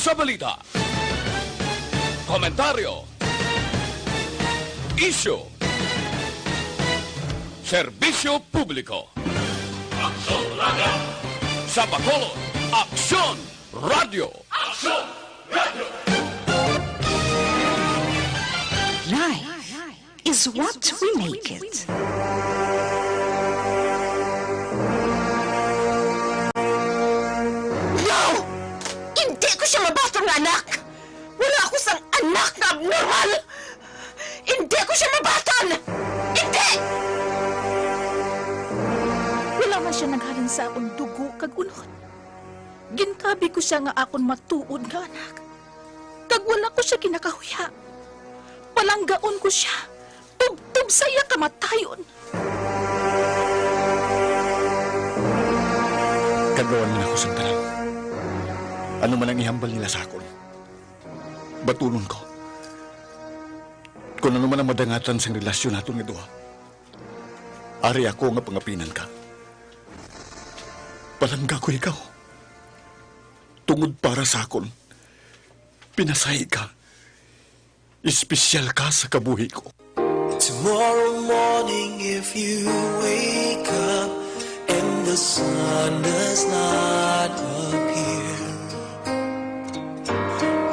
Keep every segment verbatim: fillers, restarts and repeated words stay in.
Kabalita. Komentaryo. Isyu. Serbisyo publiko. Aksyon Radio. Sa Bacolod, Aksyon Radio. Aksyon Radio. Life is what we make it. No! Hindi ko siya mabaton nga anak! Wala ako sang anak nga abnormal! Hindi ko siya mabaton! Hindi! Wala man siya naghalin sa akon dugo kag unod. Gintabi ko sia nga akon matuod nga anak, kag wala ko sia ginakahuya. Palanggaon ko sia tubtob sa iya kamatayon. Kadluan man ako sang tanan. Ano man ang ihambal nila sa akon, batunon ko. Kon ano man ang madangatan sang relasyon naton nga duha, ari ako nga pangapinan ka. Palangga ko ikaw. Tungod para sa akon, pinasahi ka. Espesyal ka sa kabuhi ko. Tomorrow morning, if you wake up and the sun does not appear,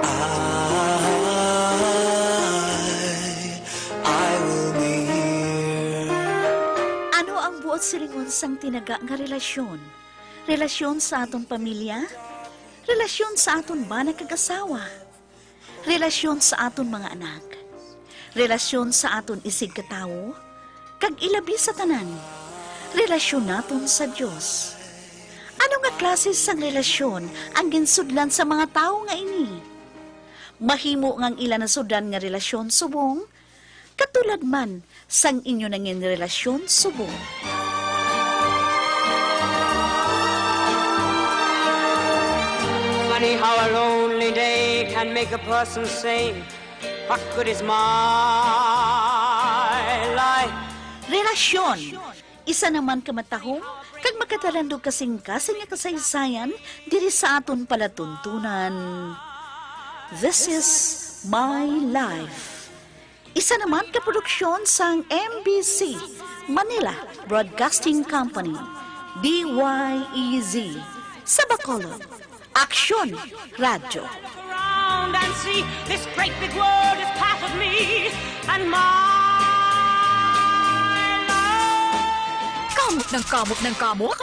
I, I will be here. Ano ang buot silingon sang tinaga nga relasyon? Relasyon sa aton pamilya? Relasyon sa aton bana kag asawa? Relasyon sa aton mga anak? Relasyon sa aton isigkatawo? Kag ilabi sa tanan, relasyon naton sa Dios? Ano nga klase sang relasyon ang ginsudlan sa mga tawo nga ini? Mahimo nga ang ila nasudlan nga relasyon subong, katulad man sang inyo nangin relasyon subong. Funny how a lonely day can make a person say, "What good is my life?" Relasyon, isa naman ka matahom kag makatalandog kasing-kasing nga kasaysayan diri sa aton palatuntunan. This is My Life. Isa naman ka produksyon sang M B C, Manila Broadcasting Company, D Y E Z, sa Bacolod, Aksyon Radyo. Around and see, this great big world is part of me and my love. Kamot ng kamot ng kamot.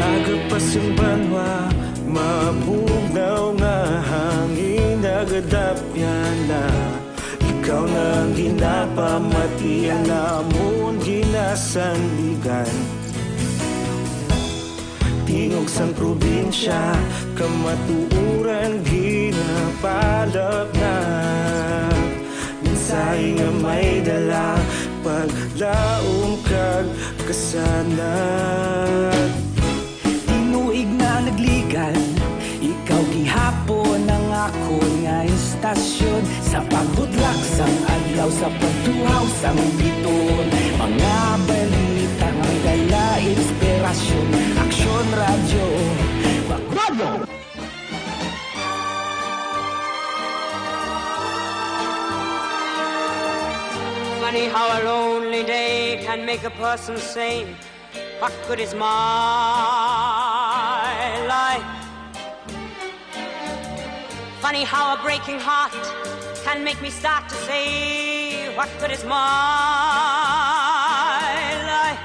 Aga pa sing banwa, mabugnaw nga hangin, nagadapyan na. Ikaw na ang ginapamati, ang amon ginasandigan. Tingog sang probinsya, kamatuoran ginapalapnag. Mensahe nga may dala, paglaom kag kasanag. Tinuig na nagligan, ikaw gihapon ang akon nga istasyon. Sa pagbudlak sang adlaw, sa pagtuhaw sang biton, mga balita nga may dala inspirasyon. Aksyon Radyo, Radyo! Funny how a lonely day can make a person say, "What good is my life?" Funny how a breaking heart can make me start to say, "What good is my life?"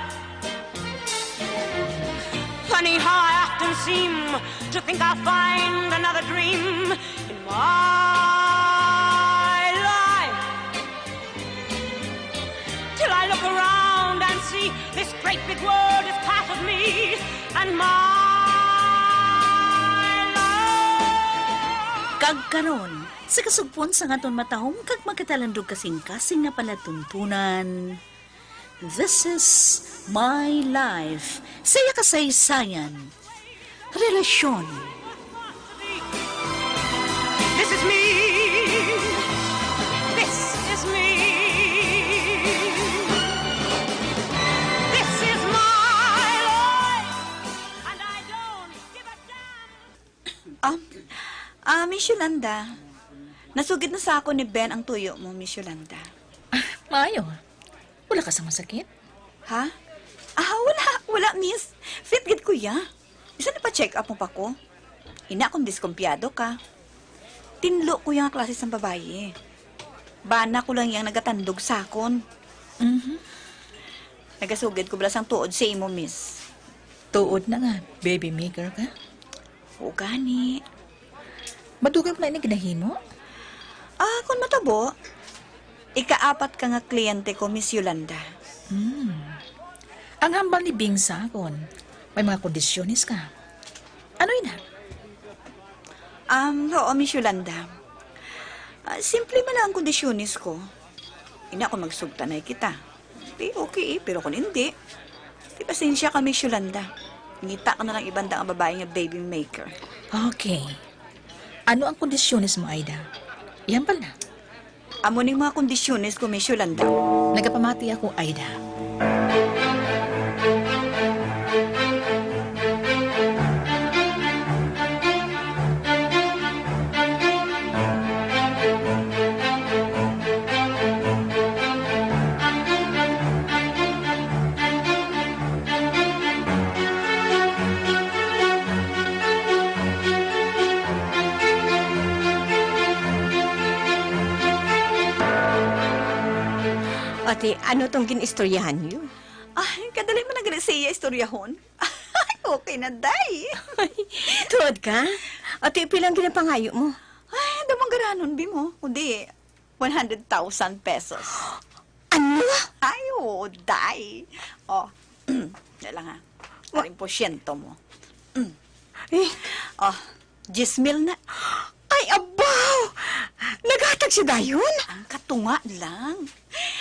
Funny how I often seem to think I'll find another dream in my life, till I look around and see this great big world is part of me and my life. Kag karon, sa kasugpon sang aton matahom kag magkatalandog kasing-kasing nga palatuntunan, This is My Life, sa iya kasaysayan, relasyon. This is me. This is me. This is my life. And I don't give a damn. Um, ah, Miss Yolanda, nasugid na sa ako ni Ben ang tuyo mo, Miss Yolanda. Maayo. Wala ka sang masakit? Ha? Ah, wala, wala, miss. Fit gid ko ya. Bisan pa-check up mo pa ko. Ina kung diskumpiyado ka. Tinlo ko yang klase sang babayi. Bana ko lang yang nagatandog sa akon. Mhm. Nagasugid ko bala sang tuod sa imo, miss. Tuod na nga, baby maker ka? O gani. Madugay mo na ini ginahimo? Ah, kung matabo, ikaapat ka nga kliyente ko, Miss Yolanda. Hmm. Ang hambal ni Bing sa akon, may mga kondisyones ka. Ano ina? Um, oo, Miss Yolanda. Ah, simple man lang ang kondisyones ko. Ina, kung magsugtanay kita, di okay, eh. Pero kung hindi, di pasensya ka, Miss Yolanda. Ngita ka na lang ibanda nga babae nga baby maker. Okay. Ano ang kondisyones mo, Aida? Ihambal na. Amo ning mga kondisyones ko, Miss Yolanda. Nagapamati ako, Aida. Ate, ano tong gin-istoryahan niyo? Ay, kadali man na gali siya istoryahon. Okay na, day. Tuod ka? Ate, pila ang ginapangayo mo? Ay, daw manggaranon, bi mo. Kundi, one hundred thousand pesos. Ano? Ay, oo, day. Oh, na lang, ha. Wa- Aring porsyento mo. Mm. Eh? Oh, diyes mil na. Ay, abaw! Naghatag siya dayon? Ang katunga lang.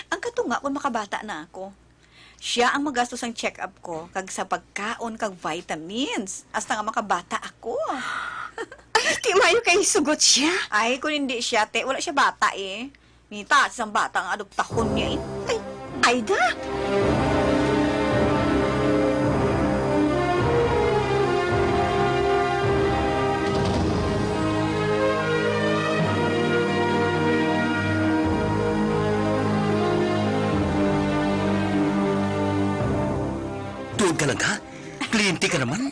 Ang katunga kung makabata na ako. Siya ang magastos sang check-up ko, kag sa pagkaon kag vitamins, hasta nga makabata ako. Ay, ti maayo kay sugot siya. Ay, kung hindi siya, te, wala siya bata, eh. Ngita, sang bata ang adoptahon niya, eh. Ay, Aida! Tuod ka, langga? Kliyente ka naman?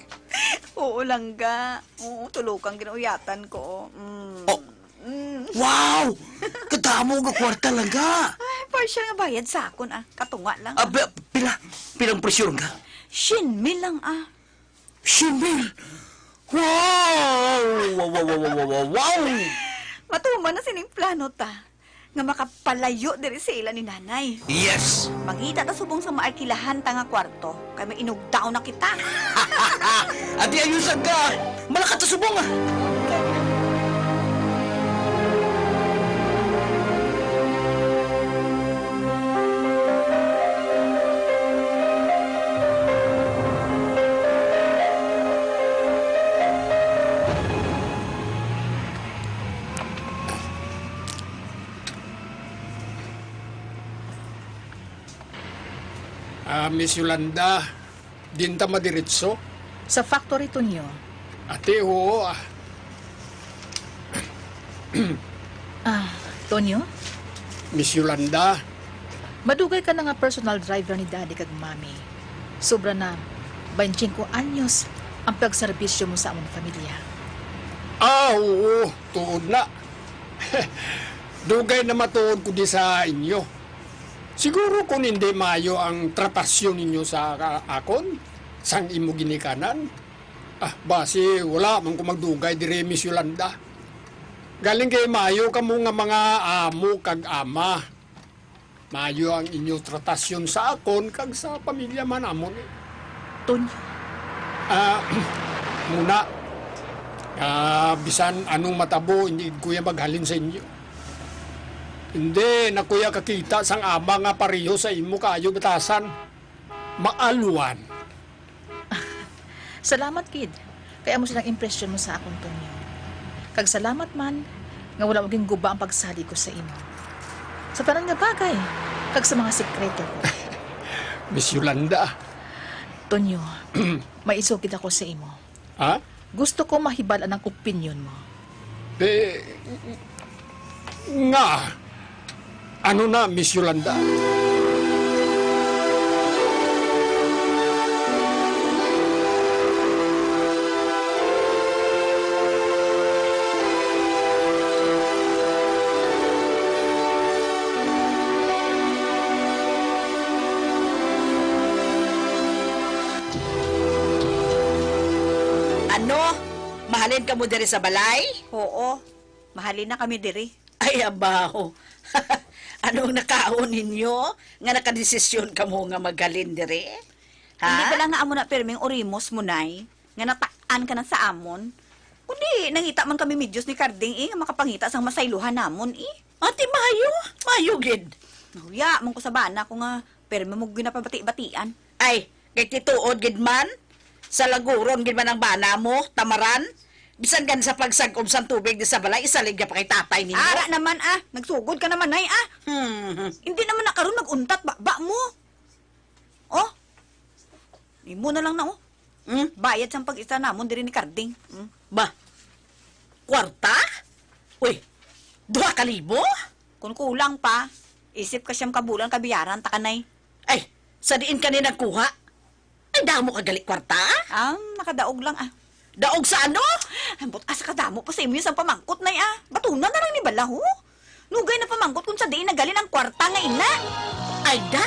Oo, langga. Oo, tulo kang ginauyatan ko. Mm. Oh. Mm. Wow! Kadamo nga kwarta, langga. Ay, partial nga bayad sa akon, ah. Katunga lang, Ah, ah. pi-, pila? Pilang presyo, langga? Syen mil lang, ah. Syen mil? Wow! Wow, wow, wow, wow, wow, wow! Matuman na sining plano ta, nga makapalayo diri sa ila ni Nanay. Yes! Mangita ta subong sa maarkilahan ta nga kwarto, kay may inugdaw na kita. Adi, ayusan ka! Malakat sa subong, ah! Ah, Miss Yolanda, diin ta madiretso? Sa factory, Tonyo. Ate, oo, ah. Ah, Tonyo? Miss Yolanda. Madugay ka na nga personal driver ni Daddy kag Mommy. Sobra na baynte singko anyos ang pagserbisyo mo sa amon pamilya. Ah, oo, tuod na. Dugay na matuod ko di sa inyo. Siguro kung hindi maayo ang tratasyon ninyo sa ka-, akon, sang imo ginikanan, ah, basi wala man ko magdugay diri, Miss Yolanda. Galing kay maayo kamo nga mga amo kag ama. Maayo ang inyo tratasyon sa akon kag sa pamilya man namon, eh. Tonyo. Ah, muna, ah, bisan anong matabo, hindi ko ya maghalin sa inyo. Hindi na ko ya kakita sang ama nga pareho sa imo kaayo batasan. Maalwan. Salamat, kid, kay amo sila ang impresyon mo sa akon, Tonyo. Kag salamat man nga wala mo ginguba ang pagsalig ko sa imo sa tanan nga bagay kag sa mga sikreto ko. Miss Yolanda. Tonyo, may isugid ako sa imo. Ha? Gusto ko mahibal-an ang opinyon mo. Eh, nga, ano na, Miss Yolanda? Ano? Mahalin kamo diri sa balay? Oo, mahalin na kami diri. Ay, abaw. Anong nakaon ninyo nga nakadesisyon kamo nga maghalin diri? Ha? Hindi bala nga amo na pirming orimos mo, Nay, nga natak-an ka na sa amon? Kundi, nangita man kami medyos ni Carding, eh, nga makapangita sang masaylohan namon, eh. Ate, maayo, maayo gid. Nahuya man ko sa bana ko nga pirmi mo ginapabati-batian. Ay, kay tituod gid man, sa laguron gid man ang bana mo, tamaran. Bisan gan sa pagsag-ob sang tubig di sa balay, isalig niya pa kay tatay ninyo. Ara naman, ah. Nagsugod ka naman, ay, ah. Hmm. Hindi naman na karon nag-untat ba, ba mo? Oh? Imo na lang na, oh. Hmm? Bayad sang pag-isa namon diri ni Carding. Hmm? Ba? Kwarta? Uy, duha ka libo? Kung kulang pa, isip ka siyam ka bulan kabiyaran ta kanay. Ay, sa diin ka ni nagkuha? Ay, damo ka gali kwarta, ah? Ang nakadaog lang, ah. Daog sa ano? Ambot, asa ka damo pa sa imo sang pamangkot, nay, ah? Batuna na lang ni bala, ho? Nugay na pamangkot kung sa diin nagalin ang kwarta nga ina. Ay, da?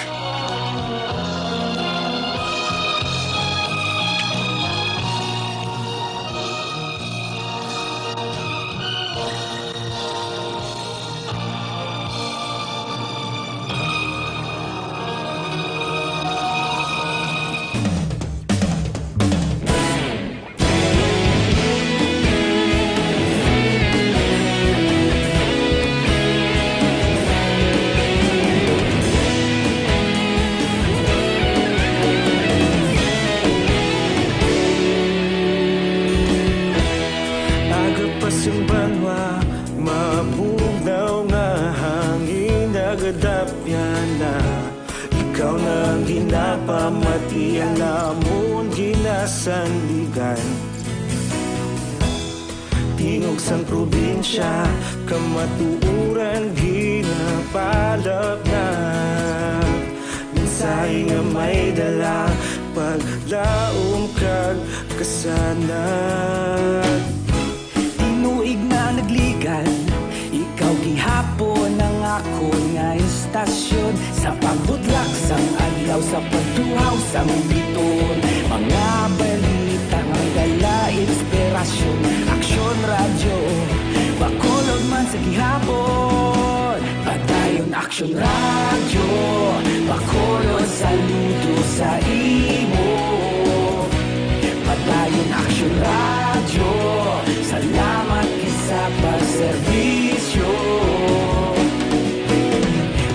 Aga pa sing banwa, mabugnaw nga hangin nagadapyan na. Ikaw na ang ginapamati, ang amon ginasandigan. Tingog sang probinsya, kamatuoran ginapalapnag. Mensahe nga may dala, paglaom kag kasanag. Tinuig na nagligad, ikaw gihapon ang akon nga istasyon. Sa pagbutlak sang adlaw, sa pagtuhaw sang bituon, mga balita nga dala inspirasyon. Aksyon Radyo, Bacolod man sa gihapon. Padayon Aksyon Radyo, Bacolod, saludo sa imo. Padayon Aksyon Radyo, salamat gid sa pagserbisyo.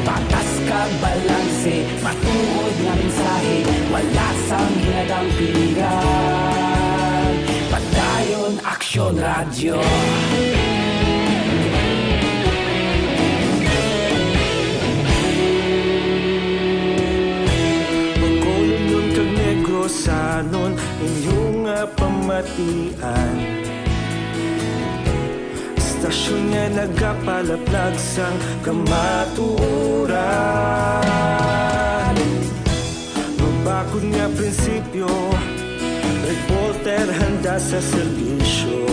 Patas kag balanse, matuod nga mensahe, wala sang ginadampigan. Padayon Aksyon Radyo. Bacolodnon kag Negrosanon, inyo nga pamatian. Istasyon nga nagapalaplag sang kamatuoran. Mabakod nga prinsipyo, reporter handa sa serbisyo.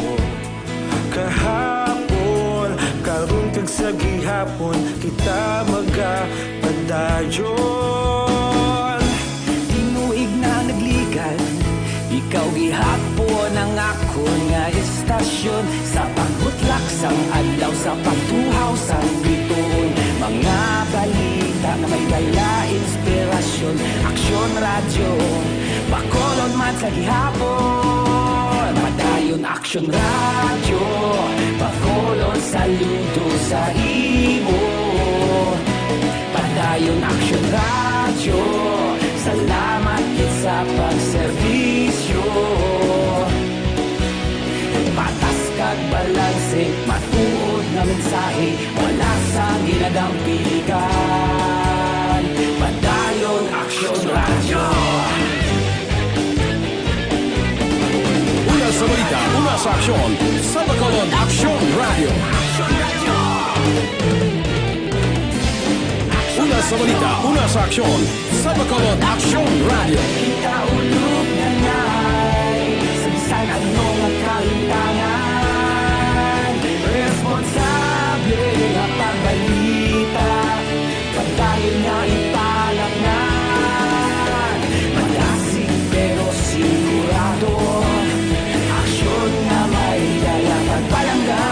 Kahapon, karon kag sa gihapon, kita magapadayon. Tinuig na nagligad, ikaw gihapon ang akon nga istasyon. Sa pagbutlak sang adlaw, sa pagtuhaw sang bituon, mga balita nga may dala inspirasyon. Aksyon Radyo, Bacolod man sa gihapon. Padayon Aksyon Radyo, Bacolod, saludo sa imo. Padayon Aksyon Radyo, salamat gid sa pagserbisyo. Patas kag balanse, matuod nga mensahe, wala sang ginadampigan. Padayon Aksyon Radyo. Una sa balita, una sa aksyon, sa Bacolod Aksyon Radyo. Una sa balita, una sa aksyon, sa Bacolod Aksyon Radyo. Kita ulog na ngay, sa bisan ano nga kahitangan, responsable nga pagbalita. Padayon nga ipalapngan, madasig pero sigurado. Aksyon nga may dala kag palangga.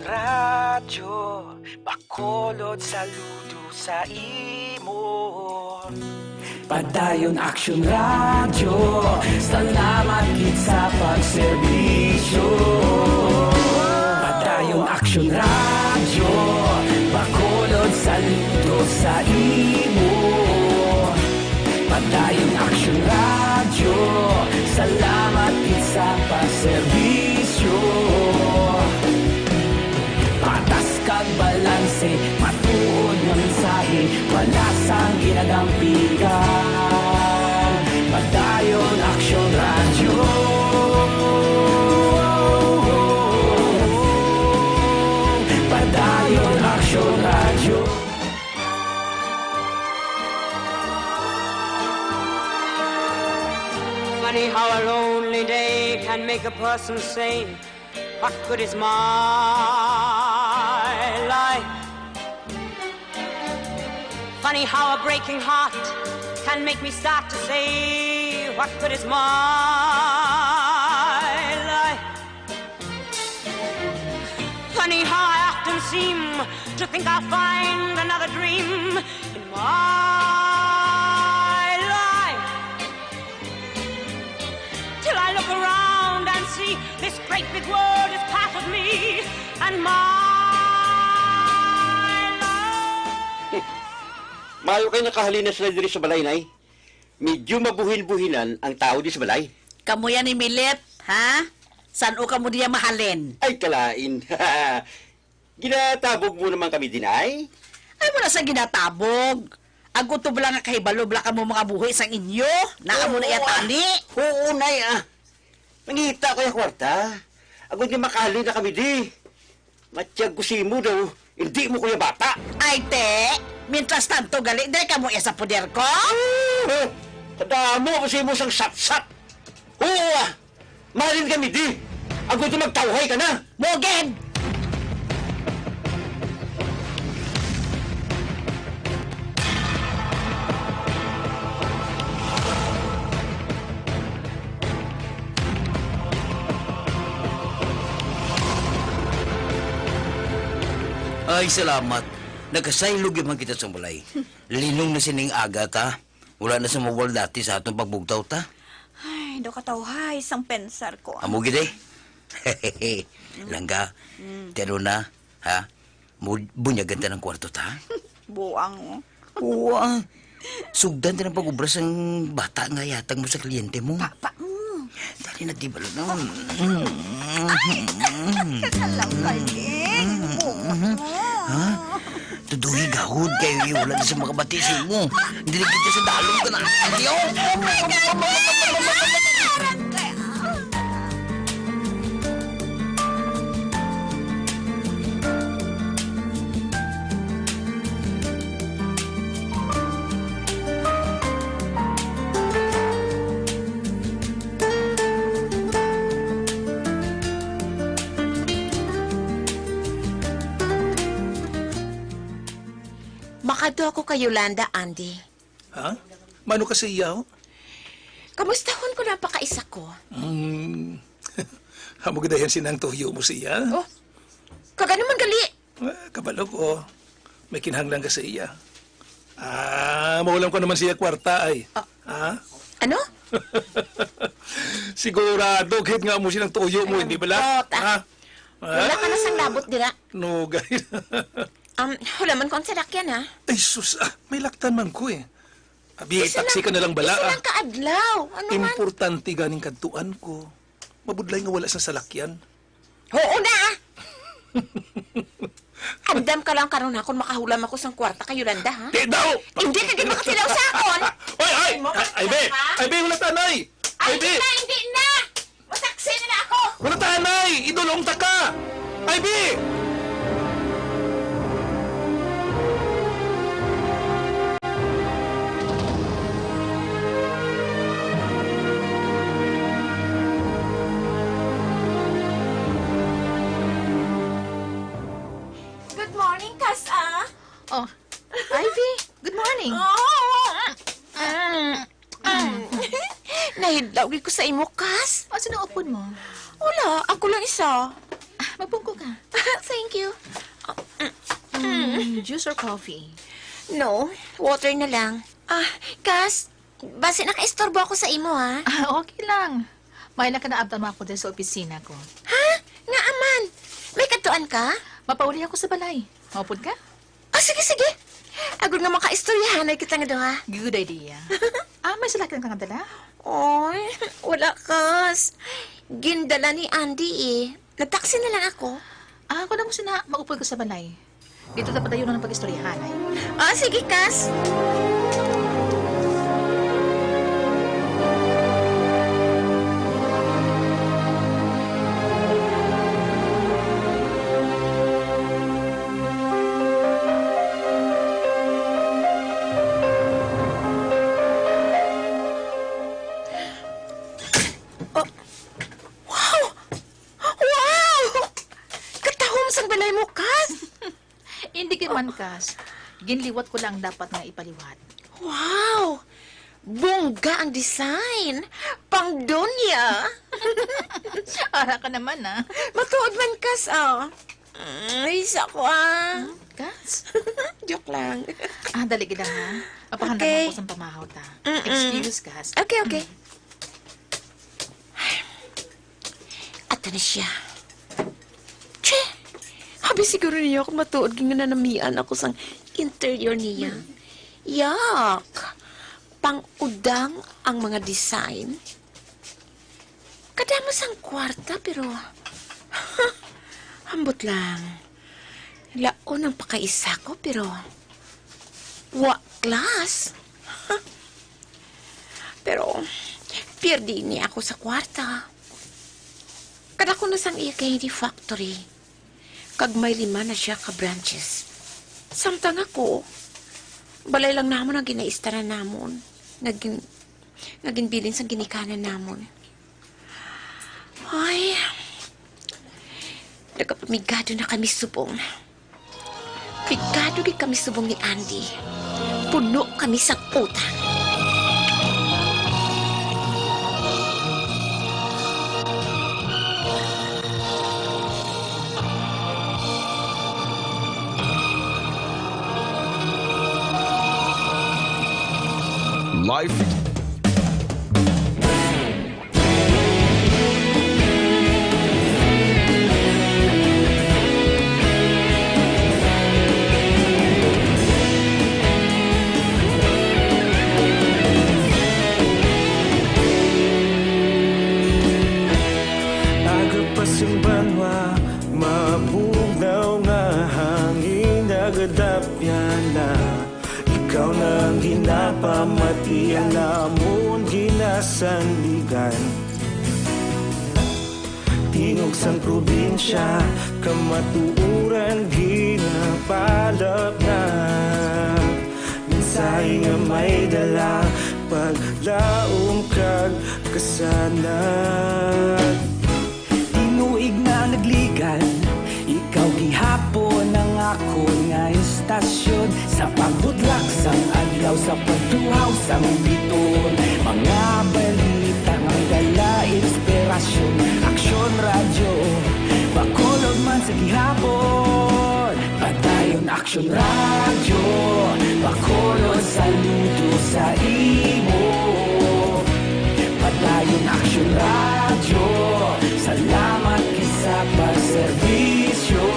Radyo, Bacolod, saludo sa imo. Padayon Action Radyo, salamat gid sa pagserbisyo. Padayon Action Radyo, Bacolod, saludo sa imo. Padayon Action Radyo, salamat gid sa pagserbisyo. Patas kag balanse, matuod nga mensahe, wala sang ginadampigan. Padayon Action Radyo. Padayon Action Radyo. Funny how a lonely day can make a person sane. What good is my life? Funny how a breaking heart can make me start to say, what good is my life? Funny how I often seem to think I'll find another dream in my life. Till I look around and see this great big world is part of me and my life. Maayo kay nakahalin na sila diri sa balay, Nay. Medyo mabuhin-buhinan ang tawo di sa balay. Kamo yan ni Milet, ha? San-o kamo diya mahalin? Ay, kalain. Ginatabog mo naman kami, Dinay? Ay, wala sa ginatabog. Ang kutob lang nga kahibalo bala kamo mga buhi sang inyo. Naa mo na Oo, iya ah. tani. Oo, Nay, ah. Nangita ko yung kwarta. Agod nga makali na kami di. Matyag ko simo daw, hindi mo kuya bata. Ay, te! Mientras tanto, gali, diri ka mo iya sa poder ko? Ah, kadamo ko simo sang satsat. Oo, ah. Malin kami di. Agod nga magtawhay ka na. Mugid! Ay, salamat. Nakasaylo gyud man kita sa balay. Linong na sining aga ta. Wala na sa mawal dati sa atong pagbugtaw ta. Ay, daw katawhay sang pensar ko. Amo gid eh. Langga, Mm. tiano na, ha? Mu-, bunyagan ta ng kwarto ta? Buang, oh. Oo, ah. Sugdan ta ng pag-ubra sang bata nga yatag mo sa kliyente mo. Pa, pa, mm. Dali na, di ba, lang? Ay! Kakalangkal, eh. Buang mo. Ha? Tuduhi gahod kay wala na sa makabati sa imo. Dili kita sa dalom ka na. Ayaw! Makadto ako kay Yolanda, Andy. Ha? Mano ka sa iya, ho? Kamustahon ko lang pakaisa ko. Hmm. Amo gid dayon sinang tuyo mo sa iya? Oh, kag-ano man gali? Ah, kabalo ko. May kinahanglan ka sa iya. Ah, maulam ko naman siya kwarta ay. Ah. Ha? Ano? Sigurado, kahit nga mo silang tuyo mo, Alam hindi bala? ko, ta- Ha? Wala ka na sang Ah. labot dira. No, guys. Um, wala man ko ang salakyan, ha? Ay, sus, ah, may laktan man ko eh. Abi, Isa taxi lang, ka na lang bala, isa ah. lang ka adlaw. Ano man? Importante ganing kadtuan ko. Mabudlay nga wala sa salakyan. Oo na, ah. Andam ka lang karon, ha, kung makahulam ako sang kwarta kay Yolanda, ha? Di daw! Hindi ka gid makatilaw sa akon. Oy, oy! Ay, mo Ay, Ay, be! ka, ha? Ay, be, wala tanay! Ay, Ay, be! hindi na, hindi na! Mataksi na na ako! Wala tanay! Idulong ta ka! Ay, be! Good morning, Kas, ah. Oh, Ivy, good morning. Oh. Mm. Mm. Nahidlaw gid ko sa imo, Kas. Asa na upod mo? Wala, ako lang isa. Ah, Magpungko ka. Thank you. Mm, juice or coffee? No, water na lang. Ah, Kas, basi nakaistorbo ako sa imo, ha? Ah, okay lang. May na ka naabtan mo ako diri sa opisina ko. Ha? Ngaa man? May kadtuan ka? Mapauli ako sa balay. Maupod ka? Ah, sige, sige. Agod nga makaistoryahanay kita nga duha. Good idea. Ah, may sulatan ka nga dala? Oy, wala, Kas. Gindala ni Andy, eh. Nagtaksi na lang ako. Ah, ako na mo sina, maupod ko sa balay. Dito na padayon ang pag-istoryahanay. Ah, sige, Kas. Oh. Wow! Wow! Katahom sang balay mo, Kas! Hindi ka man, Kas. Ginliwat ko lang dapat nga ipaliwat. Wow! Bongga ang design! Pang donya! Ara ka naman, ah. Matuod man, Kas, ah. Mm, isa ko, ah. Hmm, Kas? Joke lang. Ah, dali gid lang, ha? Papahanda Okay. Ako sa pamahaw ta. Mm-mm. Excuse, Kas. Okay, okay. Ato na siya. Che! Abi siguro niya kung matuod nga nanamian ako sang interior niya. Hmm. Yak! Pang-udang ang mga design. Kadamo sang kwarta, pero, ambot lang. Laon ang pakaisa ko, pero wa class. Pero, pierde ini ako sa kwarta. Kadako na sang iya candy factory. Kag may lima na siya ka branches. Samtang ako, balay lang namon ang ginaistaran namon. Nga gin-, nga ginbilin sang ginikanan namon. Ay, nagapamigado na kami subong. Pigado gid kami subong ni Andy. Puno kami sa utang. Life. Aga pa sing banwa, mabugnaw nga hangin nagadapyan na. Ikaw na ang ginapamati, ang amon ginasandigan. Tingog sang probinsya, kamatuoran ginapalapnag. Mensahe nga may dala, paglaom kag kasanag. Tinuig na nagligan, ikaw gihapon ang akon nga istasyon. Sa pagbutlak sang adlaw, sa pagtuhaw sang biton, mga balita nga dala inspirasyon. Aksyon Radyo, Bacolod man sa gihapon. Padayon Aksyon Radyo, Bacolod, saludo sa imo. Padayon Aksyon Radyo, salamat gid sa pagserbisyo.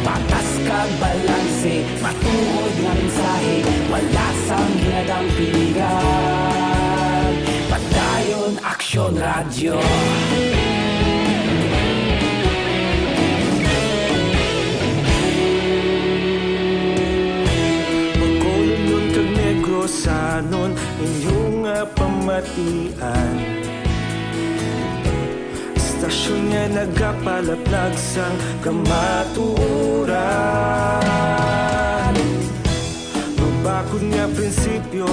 Patas kag balanse, matuod nga mensahe, wala sang ginadampigan. Padayon Aksyon Radyo. Bacolodnon kag Negrosanon, inyo nga pamatian. Istasyon nga nagapalaplag sang kamatuoran. Mabakod nga prinsipyo,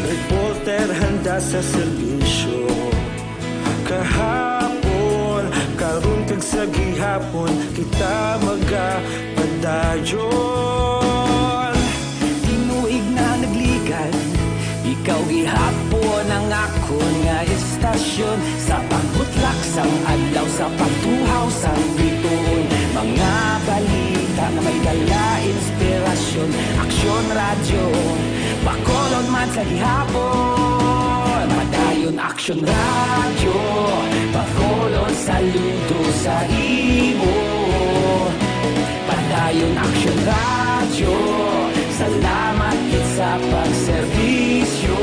reporter handa sa serbisyo. Kahapon, karon kag sa gihapon, kita magapadayon. Tinuig na nagligan, ikaw gihapon ang akon nga istasyon. Sa pagbutlak Ang adlaw sa pagtuhaw sang bituon, mga balita nga may dala inspirasyon. Aksyon Radyo, Bacolod man sa gihapon. Padayon Aksyon Radyo, Bacolod saludo sa imo. Padayon Aksyon Radyo, salamat gid sa pagserbisyo.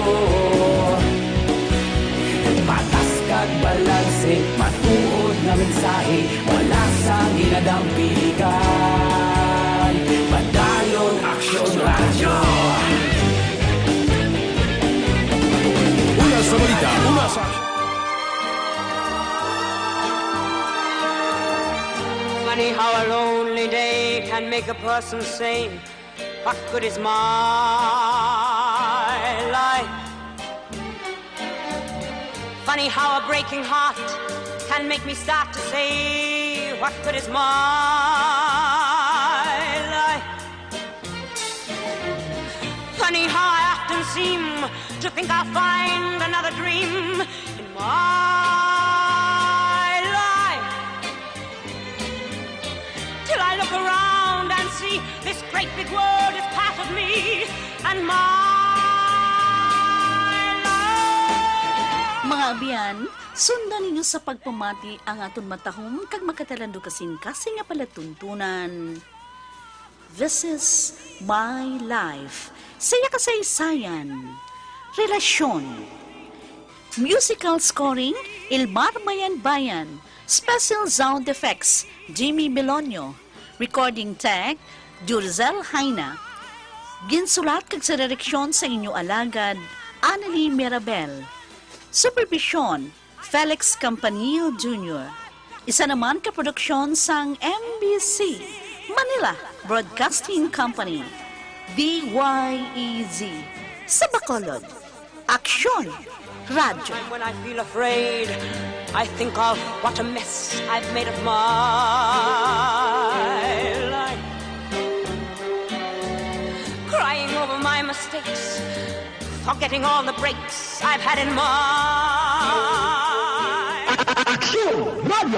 Patas kag balanse, matuod nga mensahe, wala sang ginadampikan. Padayon Aksyon Radyo. Una sa balita, una sa Funny how a lonely day can make a person say, "What good is my life?" Funny how a breaking heart can make me start to say, "What good is my life?" Funny how I often seem to think I'll find another dream in my life. Till I look around and see this great big world is part of me and my life. Mga abyan, sundan ninyo sa pagpamati ang aton matahom kag makatalandong kasing-kasing nga palatuntunan. This is My Life. Saya kasaysayan. Relasyon. Musical scoring, Ilmar Mayanbayan. Special sound effects, Jimmy Belonio. Recording tech, Jurzel Haina. Ginsulat kag sa direksyon sa inyo alagad, Annalie Mirabel. Supervision, Felix Campanillo Junior. Isa naman ka produksyon sang M B C, Manila Broadcasting Company, D Y E Z, sa Bacolod. Aksyon Radyo. When I feel afraid, I think of what a mess I've made of my life. Crying over my mistakes, forgetting all the breaks I've had in my Aksyon Radyo.